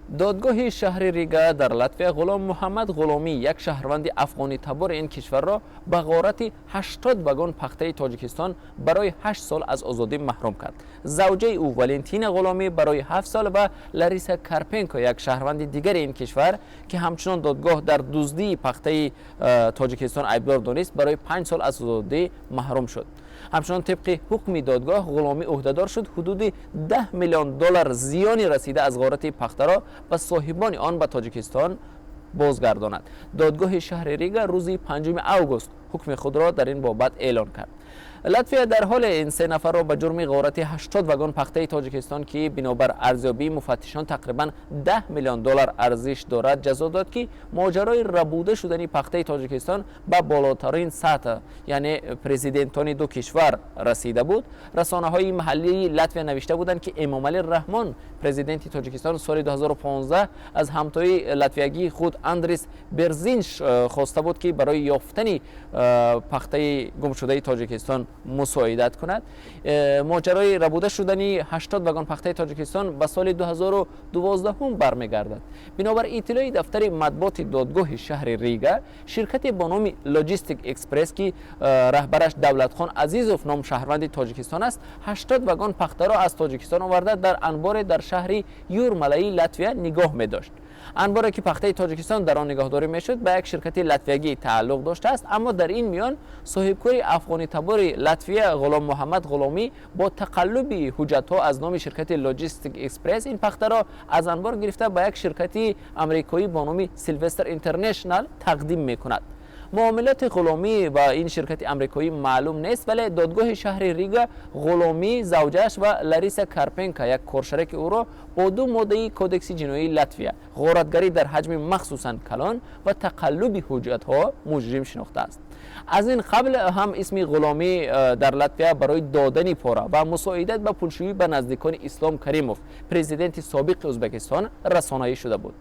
Додгоҳи шаҳри Рига дар Латвия Ғулом Муҳаммад Ғуломӣ, як шаҳрванди афғонитабори ин кишварро ба ғорати 80 вагон пахтаи Тоҷикистон барои 8 сол аз озодӣ маҳрум кард. Завҷаи ӯ Валентина Ғуломӣ барои 7 сол ва Лариса Карпенко, як шаҳрванди дигари ин кишвар, ки ҳамчунон додгоҳ дар дуздии пахтаи Тоҷикистон айбдор донист, барои 5 сол аз озодӣ маҳрум шуд. Ҳамчунон, тибқи ҳукми додгоҳ, Ғуломӣ ӯҳдадор шуд ҳудуди 10 миллион доллар зиёни расида аз ғорати пахтаро ба соҳибони он ба Тоҷикистон бозгардонад. Додгоҳи шаҳри Рига рӯзи 5 август ҳукми худро дар ин бобат эълон кард. Латвия дар ҳоле ин се нафарро ба ҷурми ғорати 80 вагон пахтаи Тоҷикистон, ки бинобар арзёбии муфаттишон тақрибан 10 миллион доллар арзиш дорад, ҷазо дод, ки моҷарои рабуда шудани пахтаи Тоҷикистон ба болотарин сатҳ, яъне президентони ду кишвар, расида буд. Расонаҳои маҳаллии Латвия навишта буданд, ки Эмомалӣ Раҳмон, президенти Тоҷикистон, соли 2015 аз ҳамтои латвиягии худ Андрис Берзинш хоста буд, ки барои ёфтани пахтаи гумшудаи Тоҷикистон мусоидат кунад. Моҷарои рабуда шудани 80 вагон пахтаи Тоҷикистон ба соли 2012 бармегардад. Бинобар иттилои дафтари матбуоти додгоҳи шаҳри Рига, ширкате бо номи Лоҷистик Экспресс, ки раҳбараш Давлатхон Азизов ном шаҳрванди Тоҷикистон аст, 80 вагон пахтаро аз Тоҷикистон оварда, дар анборе дар шаҳри Юрмалаи Латвия нигоҳ медошт. Анборе, ки пахтаи Тоҷикистон дар он нигаҳдорӣ мешуд, ба як ширкати латвиягӣ тааллуқ доштааст. Аммо дар ин миён соҳибкори афғонитабори Латвия Ғулом Муҳаммад Ғуломӣ бо тақаллуби ҳуҷҷатҳо аз номи ширкати Лоҷистик Экспресс ин пахтаро аз анбор гирифта, ба як ширкати амрикоӣ бо номи Силвестр Интернешнал тақдим мекунад. Муомилоти Ғуломӣ ва ин ширкати амрикоӣ маълум нест, вале додгоҳи шаҳри Рига Ғуломӣ, завҷааш ва Лариса Карпенко, як коршарики ӯро, бо ду моддаи Кодекси ҷиноии Латвия: ғоратгарӣ дар ҳаҷми махсусан калон ва тақаллуби ҳуҷҷатҳо, муҷрим шинохтааст. Аз ин қабл ҳам исми Ғуломӣ дар Латвия барои додани пора ва мусоидат ба пулшӯӣ ба наздикони Ислом Каримов, президенти собиқи Ӯзбекистон, расонаӣ шуда буд.